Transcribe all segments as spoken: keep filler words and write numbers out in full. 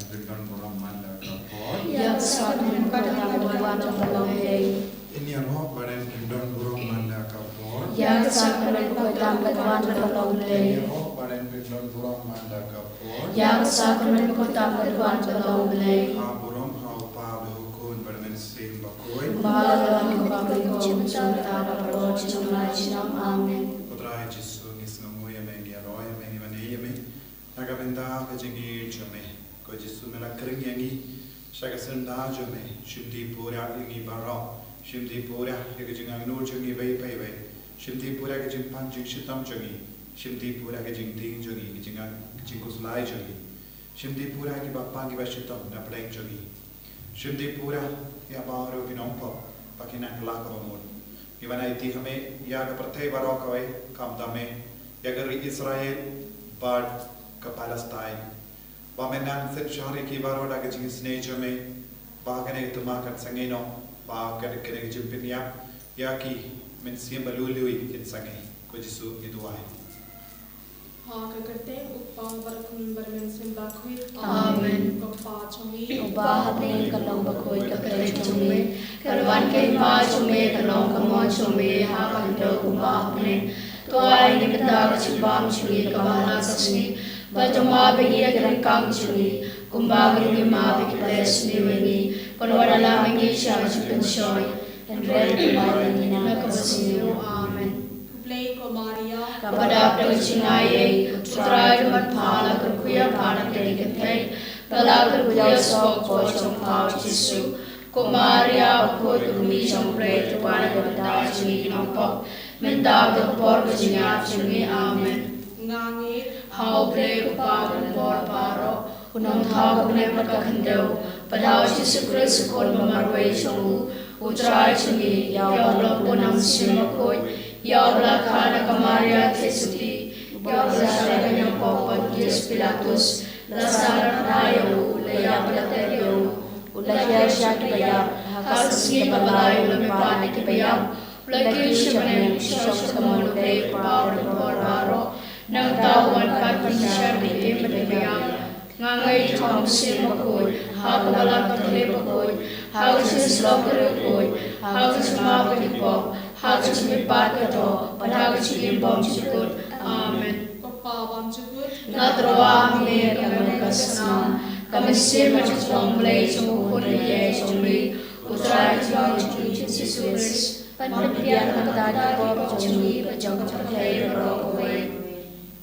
Pynban burom man la ka por. Ïa ka sakrament bakhuid tam ka wan jong ka long Blei. Ngin ïaroh ba ngin pynban burom man la ka por. Ïa ka sakrament bakhuid tam ka wan jong ka long Blei. Ngin ïaroh ba ngin pynban burom man la ka por. Ïa ka sakrament bakhuid tam ka wan jong ka long Blei. Ha burom ha u Kpa bad ha u Khun bad ha u Mynsiem Bakhuid. Kumba la long, kumba ka long, kumba ka long, kumba ka long. Amen. Ko Trai Jisu, ngi sngewnguh ïa me, ngi ïaroh ïa me, ngi wan ïa me. Na ka bynta ka jingïeit jong me, ko Jisu, me la khring ïa ngi sha ka syndah jong me. Shim dih pura ïa ngi baroh. Shim dih pura ïa ka jingangnud jong ngi iwei pa iwei. Shim dih pura ïa ka jingpan jingshitom jong ngi. Shim dih pura ïa ka jingtieng jong ngi, ka jingang-, ka jingkhuslai jong ngi. Shim dih pura ïa kiba pang kiba shitom na pdeng jong ngi. Shim dih pura ïa baroh ki nongpop ba kin nang kylla kaba mut. Ngi wan aiti ha me ïa ka pyrthei baroh kawei, khamtam me ïa ka ri Israel bad ka Palestine. Ba men nang synshar ïa ki baroh da ka jingisynei jong me, ba kane ka thma kan sangeh noh, ba kane, kane ka jingpynïap ïa ki mynsiem ba lui lui kin sangeh. Ko Jisu, ngi duwai. Ha ka kyrteng u Kpa bad u Khun bad u Mynsiem Bakhuid. Amen. Ko Kpa jong ngi uba ha bneng, ka long bakhuid ka kyrteng jong me. Kan wan ka hima jong me, kan long ka mon jong me ha ka khyndew kumba ha bneng. To ai ngi mynta ka jingbam jong ngi kaba ha la ka sngi. Bad to map ïa ngi ïa ki ryngkang jong ngi, kumba ngi ruh ngi map ïa kiba leh sniew ïa ngi. Bad wat la mih ngi sha ka jingpynshoi, hynrei pynban ïa ngi na kaba sniew. Amen. Khublei ko Maria, kaba dap da ka jingaiei, u Trai u don bad pha. La kyrkhu ïa pha na ka kynthei, bad la kyrkhu ïa u soh ka por jong pha u Jisu. Ko Maria bakhuid, ka kmie jong u Blei, to wan ha ka bynta jong ngi ki nongpop, mynta bad ha ka por ka jingïap jong ngi. Amen. Nga ngeit ha u Blei u Kpa uba don bor baroh, u Nongthaw ka bneng bad ka khyndew, bad ha u Jisu Khrist u Khun ba marwei jong u, u Trai jong ngi, ïa uba la bun na u Mynsiem Bakhuid, ïa uba la kha na ka Maria Theisotti, ïa uba la shah leh ka ñiangpop Pontius Pilatus, la sahnarphna ïa u, la ïap bad la tep ïa u, u la hiar sha kiba ïap, ha ka sngi kaba lai u la mihpat na kiba ïap, u la kiew sha bneng, u shong sha ka mon u Blei u Kpa uba don bor baroh. Nangta un wan pat ban bishar ki im bad ki baïap. Nga ngeit ha u Mynsiem Bakhuid, ha ka Balang Katholik bakhuid, ha ka jingïasyllok ki riewkhuid, ha ka jingmap ïa ki pop, ha ka jingmihpat ka doh, bad ha ka jingim bymjukut. Amen. Ko Pa bymjukut, nga tyrwa ha me ïa ka met ka snam, ka mynsiem bad ka jinglong Blei jong u Khun kynthei jong me, u Trai kaba jong ngi Jisu Khrist, ban pynbiang na ka bynta ki pop jong ngi bad jong ka pyrthei baroh kawei.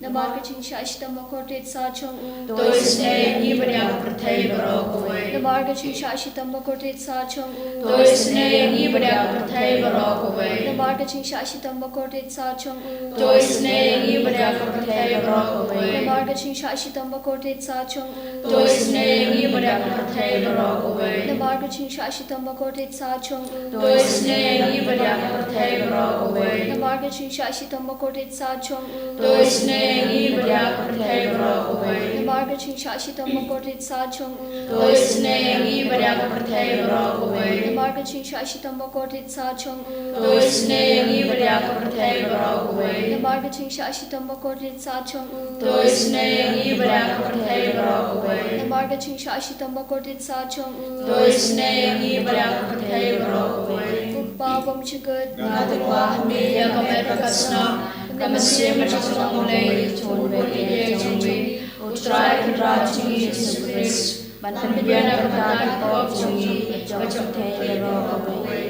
Namar ka jingshah shitom bakordit sah jong u, to isynei ïa ngi bad ïa ka pyrthei baroh kawei. Namar ka jingshah shitom bakordit sah jong u, to isynei ïa ngi bad ïa ka pyrthei baroh kawei. Namar ka jingshah shitom bakordit sah jong u, to isynei ïa ngi bad ïa ka pyrthei baroh kawei. Namar ka jingshah shitom bakordit sah jong u, to isynei ïa ngi bad ïa ka pyrthei baroh kawei. Namar ka jingshah shitom bakordit sah jong u, to isynei ïa ngi bad ïa ka pyrthei baroh kawei. Namar ka jingshah shitom bakordit sah jong u, to isynei ïa ngi bad ïa ka pyrthei baroh kawei. Namar ka jingshah shitom bakordit sah jong u, to isynei ïa ngi bad ïa ka pyrthei baroh kawei. Namar ka jingshah shitom bakordit sah jong u, to isynei ïa ngi bad ïa ka pyrthei baroh kawei. Namar ka jingshah shitom bakordit sah jong u, to isynei ïa ngi bad ïa ka pyrthei baroh kawei. Namar ka jingshah shitom bakordit sah jong u, to isynei ïa ngi bad ïa ka pyrthei baroh kawei. Ko Pa bymjukut, nga tyrwa ha me ïa ka met bad ka snam, ka mynsiem bad ka jinglong Blei jong u Khun kynthei jong me, u Trai Kynrad jong ngi Jisu Khrist, ban pynbiang na ka bynta ki pop jong ngi bad jong ka pyrthei baroh kawei.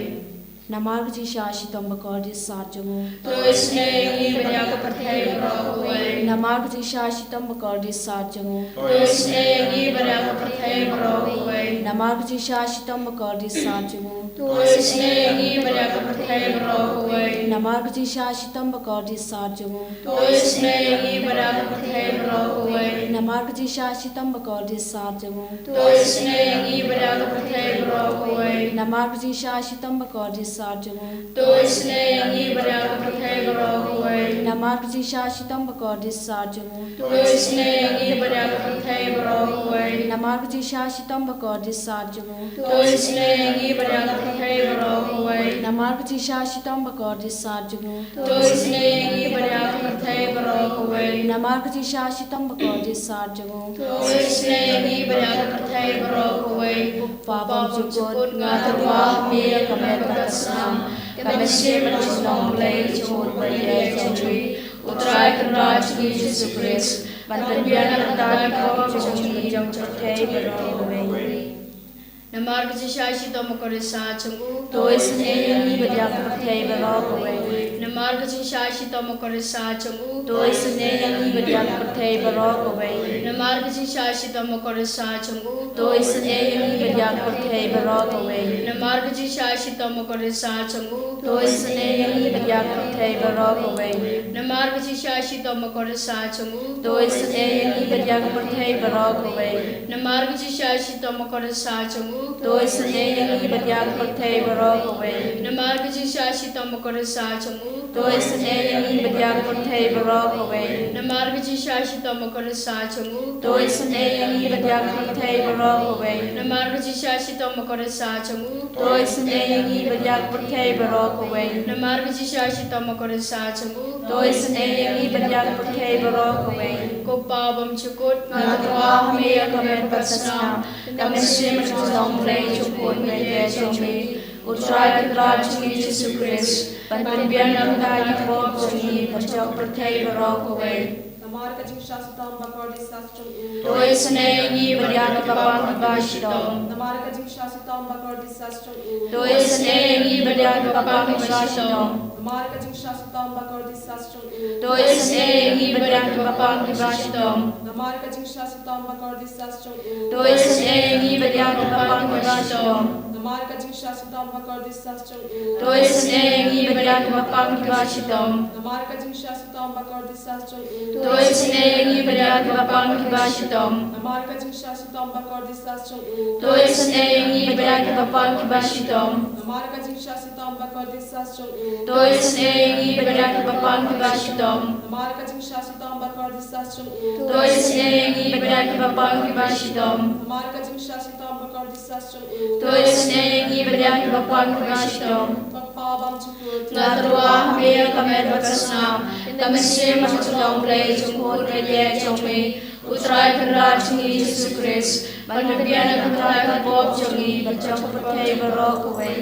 Namar ka jingshah shitom bakordit sah jong u, to isynei ïa ngi bad ïa ka pyrthei baroh kawei. Namar ka jingshah shitom bakordit sah jong u, to isynei ïa ngi bad ïa ka pyrthei baroh kawei. Namar ka jingshah shitom bakordit sah jong u, to isynei ïa ngi bad ïa ka pyrthei baroh kawei. Namar ka jingshah shitom bakordit sah jong u, to isynei ïa ngi bad ïa ka pyrthei baroh kawei. Namar ka jingshah shitom bakordit sah jong u, to isynei ïa ngi bad ïa ka pyrthei baroh kawei. Namar ka jingshah shitom bakordit sar jong u. To isynei ïa ngi bad ïa ka pyrthei baroh kawei. Namar ka jingshah shitom bakordit sar jong u. To isynei ïa ngi bad ïa ka pyrthei baroh kawei. Namar ka jingshah shitom bakordit sar jong u. To isynei ïa ngi bad ïa ka pyrthei baroh kawei. Namar ka jingshah shitom bakordit sar jong u. To isynei ïa ngi bad ïa ka pyrthei baroh kawei. Namar ka jingshah shitom bakordit sar jong u. To isynei ïa ngi bad ïa ka pyrthei baroh kawei. Ko Pa bymjukut, nga tyrwa ha me ïa ka met bad ka snam, ka mynsiem bad ka jinglong Blei jong u Mynsiem jong ngi, U Trai Kynrad jong ngi Jisu Khrist, ban pynbiang na ka bynta ki pop jong ngi bad jong ka pyrthei baroh kawei. Namar ka jingshah shitom bakordit sar jong u. To isynei ïa ngi bad ïa ka pyrthei baroh kawei. Namar ka jingshah shitom bakordit sar jong u. To isynei ïa ngi bad ïa ka pyrthei baroh kawei. Namar ka jingshah shitom bakordit sar jong u. To isynei ïa ngi bad ïa ka pyrthei baroh kawei. Namar ka jingshah shitom bakordit sar jong u. To isynei ïa ngi bad ïa ka pyrthei baroh kawei. Namar ka jingshah shitom bakordit sar jong u. To isynei ïa ngi bad ïa ka pyrthei baroh kawei. Namar ka jingshah shitom bakordit sar jong u. To isynei ïa ngi bad ïa ka pyrthei baroh kawei. Namar ka jingshah shitom bakordit sar jong u. To isynei ïa ngi bad ïa ka pyrthei baroh kawei. Namar ka jingshah shitom bakordit sar jong u. To isynei ïa ngi bad ïa ka pyrthei baroh kawei. Namar ka jingshah shitom bakordit sar jong u. To isynei ïa ngi bad ïa ka pyrthei baroh kawei. Namar ka jingshah shitom bakordit sar jong u. To isynei ïa ngi bad ïa ka pyrthei baroh kawei. Ko Pa bymjukut, nga tyrwa ha me ïa ka met bad ka snam, ka mynsiem bad ka jinglong Blei jong u Mynsiem jong ngi, U Trai Kynrad jong ngi Jisu Khrist, ban pynbiang na ka bynta ki pop jong ngi bad jong ka pyrthei baroh kawei. Namar ka jingshah shitom bakordit sar jong u. To isynei ïa ngi bad ïa kiba pang kiba shitom. Namar ka jingshah shitom bakordit sar jong u. To isynei ïa ngi bad ïa kiba pang kiba shitom. Namar ka jingshah shitom bakordit sar jong u. To isynei ïa ngi bad ïa kiba pang kiba shitom. Namar ka jingshah shitom bakordit sar jong u. To isynei ïa ngi bad ïa kiba pang kiba shitom. Namar ka jingshah shitom bakordit sar jong u. To isynei ïa ngi bad ïa kiba pang kiba shitom. Namar ka jingshah shitom bakordit sar jong u. To isynei ïa ngi bad ïa kiba pang kiba shitom. Namar ka jingshah shitom bakordit sar jong u. To isynei ïa ngi bad ïa kiba pang kiba shitom. Namar ka jingshah shitom bakordit sar jong u. To isynei ïa ngi bad ïa kiba pang kiba shitom. Namar ka jingshah shitom bakordit sar jong u. To isynei ïa ngi bad ïa kiba pang kiba shitom. Namar ka jingshah shitom bakordit sar jong u. To isynei ïa ngi bad ïa kiba pang kiba shitom. Ko Pa bymjukut, nga tyrwa ha me ïa ka met bad ka snam, ka mynsiem bad ka jinglong Blei jong u Mynsiem jong ngi, U Trai Kynrad jong ngi Jisu Khrist, ban pynbiang na ka bynta ki pop jong ngi bad jong ka pyrthei baroh kawei.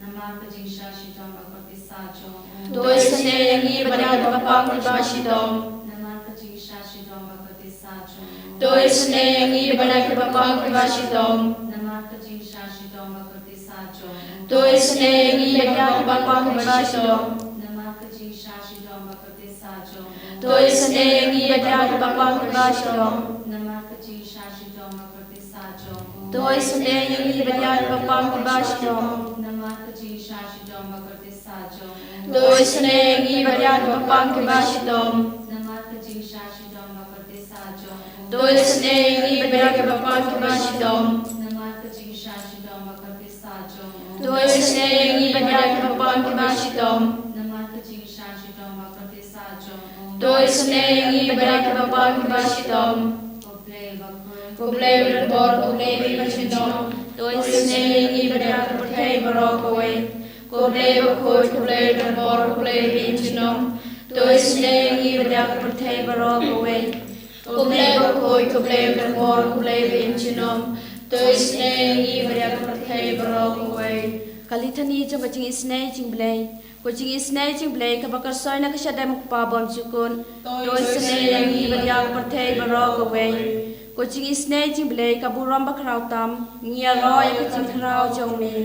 Namar ka jingshah shitom bakordit sar jong u. To isynei ïa ngi bad ïa kiba pang kiba shitom. Namar ka jingshah shitom bakordit sar jong u. To isynei ïa ngi bad ïa kiba pang kiba shitom. Namar ka jingshah shitom bakordit sar jong u. To isynei ïa ngi bad ïa kiba pang kiba shitom. Namar ka jingshah shitom bakordit sar jong u. To isynei ïa ngi bad ïa kiba pang kiba shitom. Namar ka jingshah shitom bakordit sar jong u. To isynei ïa ngi bad ïa kiba pang kiba shitom. Namar ka jingshah shitom bakordit sar jong u. To isynei ïa ngi bad ïa kiba pang kiba shitom. Namar ka jingshah shitom bakordit sar jong u. To isynei ïa ngi bad ïa kiba pang kiba shitom. Namar ka jingshah shitom bakordit sar jong u. To isynei ïa ngi bad ïa kiba pang kiba shitom. Namar ka jingshah shitom bakordit sar jong u. To isynei ïa ngi bad ïa kiba pang kiba shitom. Ko Blei bakhuid, ko Blei badonbor, ko Blei ba im junom. To isynei ïa ngi bad ïa ka pyrthei baroh kawei. Ko Blei bakhuid, ko Blei badonbor, ko Blei ba im junom. To isynei ïa ngi bad ïa ka pyrthei baroh kawei. Ko Blei bakhuid, ko Blei badonbor, ko Blei ba im junom. To isynei ïa ngi bad ïa ka pyrthei baroh kawei. Ka Litany jong ka jingisynei jong u Blei. Ko jingisynei jong u Blei kaba kyrsoi na ka shadem u Kpa bymjukut. To isynei ïa ngi bad ïa ka pyrthei baroh kawei. Ko jingisynei jong u Blei ka burom bakhraw tam, ngi ïaroh ïa ka jingkhraw jong me.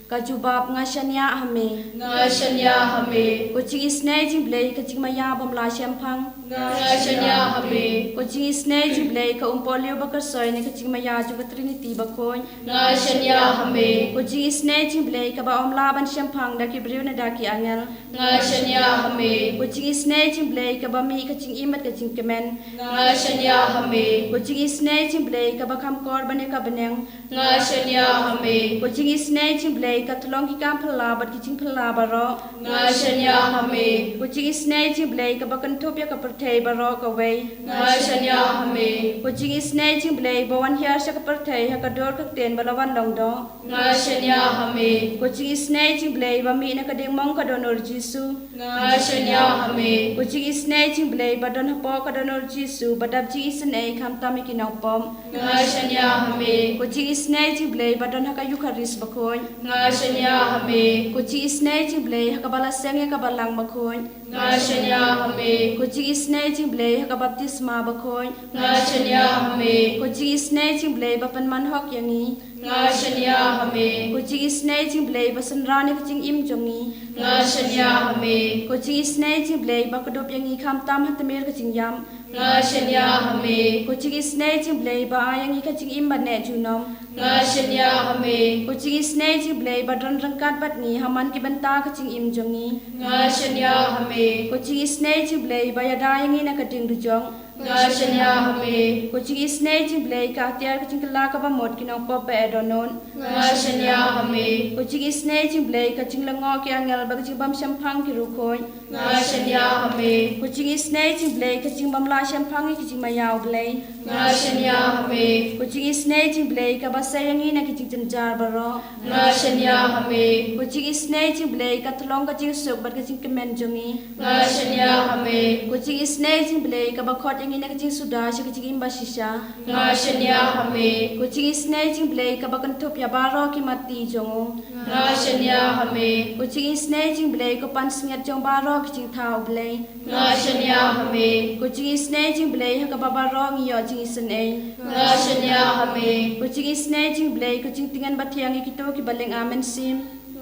Ka jubab, nga shaniah ha me. Nga shaniah ha me. Ko jingisynei jong u Blei ka jingmaïa bym lah shemphang. Nga shaniah ha me. Ko jingisynei jong u Blei ka umpohliew bakyrsoi na ka jingmaïa jong ka Trinity bakhuid. Nga shaniah ha me. Ko jingisynei jong u Blei kaba ym lah ban shemphang da ki briew ne da ki angel. Nga shaniah ha me. Ko jingisynei jong u Blei kaba mih ka jingim bad ka jingkmen. Nga shaniah ha me. Ko jingisynei jong u Blei kaba kham kor ban ïa ka bneng. Nga shaniah ha me. Ko jingisynei jong u Blei ka tlong ki kam phylla bad ki jingphylla baroh. Nga shaniah ha me. Ko jingisynei jong u Blei kaba kynthup ïa ka pyrthei baroh kawei. Nga shaniah ha me. Ko jingisynei jong u Blei ba wan hiar sha ka pyrthei ha ka dur ka ktien ba la wan long doh. Nga shaniah ha me. Ko jingisynei jong u Blei ba mih na ka diengmong ka dohnud Jisu. Nga shaniah ha me. Ko jingisynei jong u Blei ba don hapoh ka dohnud Jisu ba dap jingisynei khamtam ïa ki nongpop. Nga shaniah ha me. Ko jingisynei jong u Blei ba don ha ka Eukharist bakhuid. Nga shaniah ha me. Ko jingisynei jong u Blei ha kaba la seng ïa ka Balang bakhuid. Nga shaniah ha me. Ko jingisynei jong u Blei ha ka baptisma bakhuid. Nga shaniah ha me. Ko jingisynei jong u Blei ba pynman hok ïa ngi. Nga shaniah ha me. Ko jingisynei jong u Blei ba synran ïa ka jingim jong ngi. Nga shaniah ha me. Ko jingisynei jong u Blei ba kdup ïa ngi khamtam ha tmier ka jingïap. Nga shaniah ha me. Ko jingisynei jong u Blei ba ai ïa ngi ka jingim ba neh junom. Nga shaniah ha me. Ko jingisynei jong u Blei ba don ryngkat bad ngi ha man ki bynta ka jingim jong ngi. Nga shaniah ha me. Ko jingisynei jong u Blei ba ïada ïa ngi na ka diengdujok. Nga shaniah ha me. Ko jingisynei jong u Blei ka atiar ka jingkylla kaba mut ki nongpop ba eh dohnud. Nga shaniah ha me. Ko jingisynei jong u Blei ka jinglyngngoh ki angel bad ka jingbym shemphang ki riewkhuid. Nga shaniah ha me. Ko jingisynei jong u Blei ka jingbym lah shemphang ïa ki jingmaïa u Blei. Nga shaniah ha me. Ko jingisynei jong u Blei kaba sei ïa ngi na ki jingjynjar baroh. Nga shaniah ha me. Ko jingisynei jong u Blei ka tlong ka jingsuk bad ka jingkmen jong ngi. Nga shaniah ha me. Ko jingisynei jong u Blei kaba khot ïa ngi na ka jingsuda sha ka jingim bashisha. Nga shaniah ha me. Ko jingisynei jong u Blei kaba kynthup ïa baroh ki matti jong u. Nga shaniah ha me. Ko jingisynei jong u Blei ko pansngiat jong baroh ki jingthaw u Blei. Nga shaniah ha me. Ko jingisynei jong u Blei ha kaba baroh ngi ïoh jingisynei. Nga shaniah ha me. Ko jingisynei jong u Blei ko jingtngen bathiang ïa kito kiba lyngba mynsiem.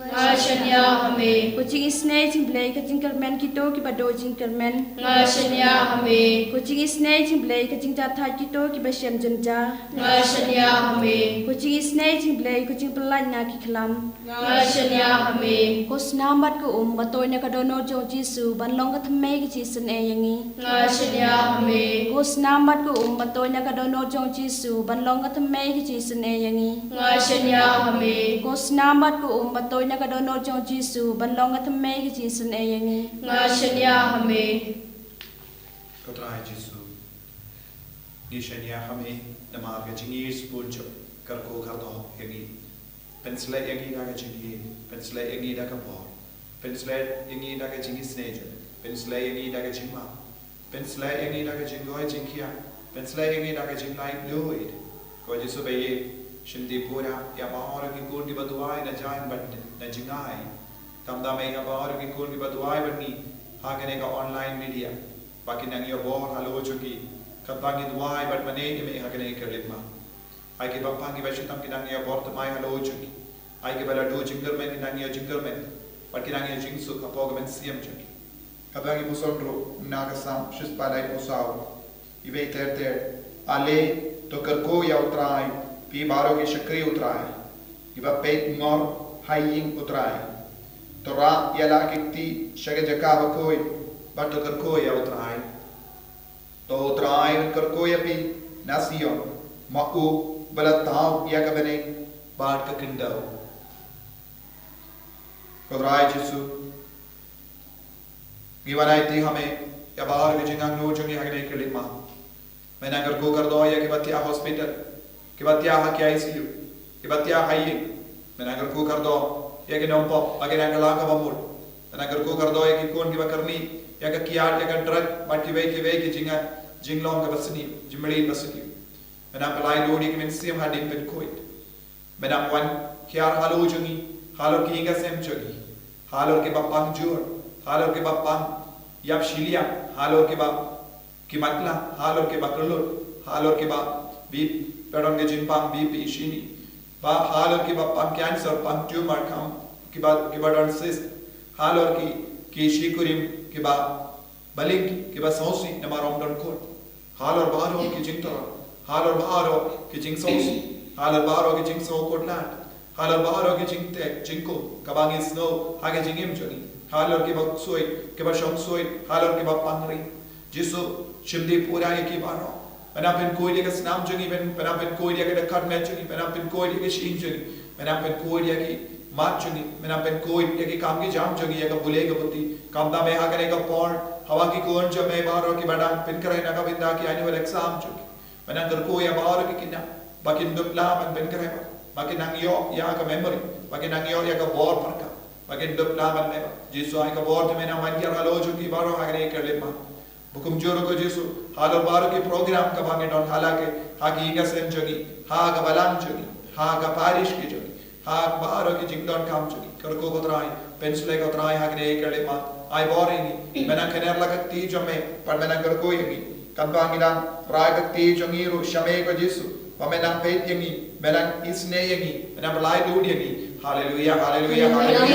Nga shaniah ha me. Ko jingisynei jong u Blei ka jingkyrmen kito kiba duh jingkyrmen. Nga shaniah ha me. Ko jingisynei jong u Blei ka jingjahthait kito kiba shem jynjar. Nga shaniah ha me. Ko jingisynei jong u Blei ko jingpyllait na ki khlam. Nga shaniah ha me. Ko snam bad ko um ba tuid na ka dohnud jong u Jisu ban long ka thymmei ka jingisynei ïa ngi. Nga shaniah ha me. Ko snam bad ko um ba tuid na ka dohnud jong u Jisu ban long ka thymmei ka jingisynei ïa ngi. Nga shaniah ha me. Ko snam bad ko um ba tuid na ka dohnud jong u Jisu ban long ka thymmei ka jingisynei ïa ngi. Nga shaniah ha me. Ko Trai Jisu, ngi shaniah ha me namar ka jingïeit sbun jong ka kyrkhu kyrdoh ïa ngi. Pynshlei ïa ngi da ka jingïeit, pynshlei ïa ngi da ka bor, pynshlei ïa ngi da ka jingisynei jong, pynshlei ïa ngi da ka jingmap, pynshlei ïa ngi da ka jingduwai jingkhiah, pynshlei ïa ngi da ka jinglaitluid. Ko Jisu ba ïeit, shim dih pura ïa baroh ki khun kiba duwai na jaiñ bad na jngai. Khamtam ïa baroh ki khun kiba duwai bad ngi ha kane ka online media, ba kin nang ïoh bor halor jong ki, kaba ngi duwai bad mane ïa me ha kane ka rit ma. Ai ki ba pang ki ba shitom kin nang ïoh bor thymmai halor jong ki. Ai ki ba la duh jingkyrmen kin nang ïoh jingkyrmen bad kin nang ïoh jingsuk hapoh ka mynsiem jong ki. Kaba ngi pule ruh na ka Salm shispah laiphew saw, iba ong ter ter: Ale, to kyrkhu ïa u Trai, phi baroh ki shakri u Trai, kiba peit ngor ha ïing u Trai. To rah ïa la ki kti sha ka jaka bakhuid bad to kyrkhu ïa u Trai. To u Trai un kyrkhu ïa phi na Sion, ma u ba la thaw ïa ka bneng bad ka khyndew. Ko Trai Jisu, ngi wan aiti ha me ïa baroh ki jingangnud jong ngi ha kane ka rit ma. Me nang kyrkhu kyrdoh ïa kiba thiah ha hospital, kiba thiah ha ki I C U, kiba thiah ha ïing. Me nang kyrkhu kyrdoh ïa ki nongpop ba kin nang kylla kaba mut. Me nang kyrkhu kyrdoh ïa ki khun kiba kyrni ïa ka kiad, ïa ka drug bad kiwei kiwei ki jing, jinglong kaba sniew, jingmyntoi ba sniew. Me nang pynlait lut ïa ki mynsiem hadien pynkhuid. Me nang wan hiar halor jong ngi, halor ki ïing ki sem jong ngi, halor kiba pang jur, halor kiba pang ïap shiliang, halor kiba ki matlah, halor kiba kyllut, halor kiba bip, pynrong ki jingpang B P shini, ba halor kiba pang cancer, pang tumor, kam kiba, kiba don cyst, halor ki, ki shikurim kiba baling, kiba sngewsih namar ym don kut, halor baroh ki jingthrang, halor baroh ki jingsngewsih, halor baroh ki jingsngewkhuslai, halor baroh ki jingtek jingkhum kaba ngi sngew ha ki jingim jong ngi, halor kiba ksuid, kiba shong suid, halor kiba pang ri. Jisu, shim dih pura ïa ki baroh. Me nang pynkhuid ïa ka snam jong ngi, me nang pynkhuid ïa ka dkhot met jong ngi, me nang pynkhuid ïa ka shyieng jong ngi, me nang pynkhuid ïa ki mat jong ngi, men nang pynkhuid ïa ki kam ki jam jong ngi, ïa ka pule ka puthi. Khamtam eh ha kane ka por, haba ki khun jong me baroh kiba dang pynkhreh na ka bynta ki annual exam jong ki, men nang kyrkhu ïa baroh ki khynnah ba kin dup lah ban pynkhreh bha, ba kin nang ïoh ïa ka memory, ba kin nang ïoh ïa ka bor pyrkhat, ba kin dup lah ban mih bha. Jisu, ai ka bor jong me nang wan ïar halor jong ki baroh ha kane ka khyllipmat. Ba kumjuh ruh ko Jisu, halor baroh ki program kaba ngi don ha la ki, ha ki ïing ki sem jong ngi, ha ka balang jong ngi, ha ka parish ki jong ngi, ha baroh ki jingdonkam jong ngi. Kyrkhu ko Trai, pynshlei ko Trai ha kane ka khyllipmat. Ai bor ïa ngi, men nang kynnoh la ka kti jong me, bad men nang kyrkhu ïa ngi. Khamtam ngi dang rai ka kti jong ngi ruh sha me ko Jisu. Ba men nang peit ïa ngi, men nang isynei ïa ngi, men nang pyllait lut ïa ngi. Haleluia, haleluia, haleluia.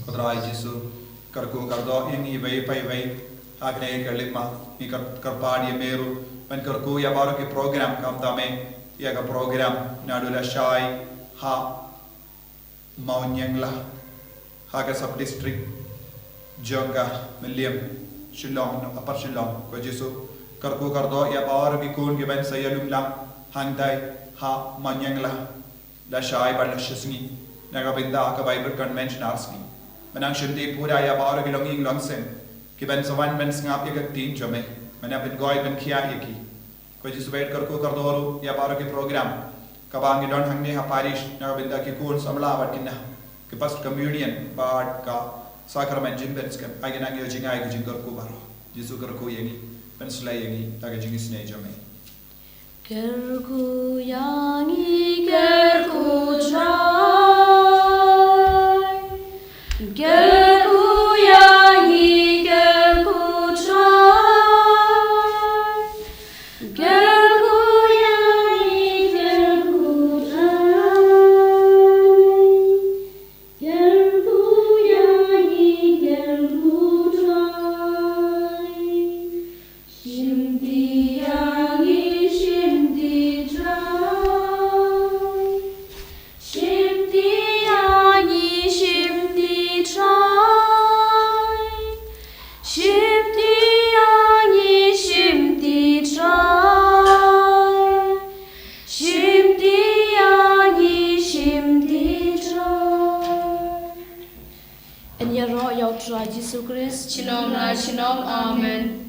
Ko Trai Jisu, kyrkhu kyrdoh ïa ngi iwei pa iwei ha kane ka khyllipmat. Ngi kyr-, kyrpad ïa me ruh ban kyrkhu ïa baroh ki program, khamtam eh ïa ka program naduh lashai ha Mawniangla ha ka sub district jong ka Mylliem, Shillong, Upper Shillong. Ko Jisu, kyrkhu kyrdoh ïa baroh ki khun kiban sa ïalum lang hangtai ha Mawniangla lashai bad lashisngi na ka bynta ka Bible Convention arsngi. Men nang shimti pura ïa baroh ki longïing longsem kiban sa wan ban sngap ïa ka ktien jong me. Men nang pynkhuid pynkhiah ïa ki. Ko Jisu, bad kyrkhu kyrdoh ruh ïa baroh ki program kaba ngi don hangne ha parish na ka bynta ki khun samla bad khynnah, ki first communion bad ka sakramen jingpynskhem. Ai ngi nang ïoh jngai ka jingkyrkhu baroh. Jisu, kyrkhu ïa ngi, pynshlei ïa ngi da ka jingisynei jong me. Kyrkhu ïa ngi, kyrkhu Trai. Kyrkhu ïa ngi, kyrkhu Trai. Kyrkhu ïa ngi, kyrkhu Trai. Kyrkhu ïa ngi, kyrkhu Trai. Shimti ïa ngi, shimti Trai. Shimti ïa ngi, shimti Trai. Shimti ïa ngi, shimti Trai. Shimti ïa ngi, shimti Trai. Yn ïaroh ïa U Trai Jisu Khrist. Junom la junom. Amen.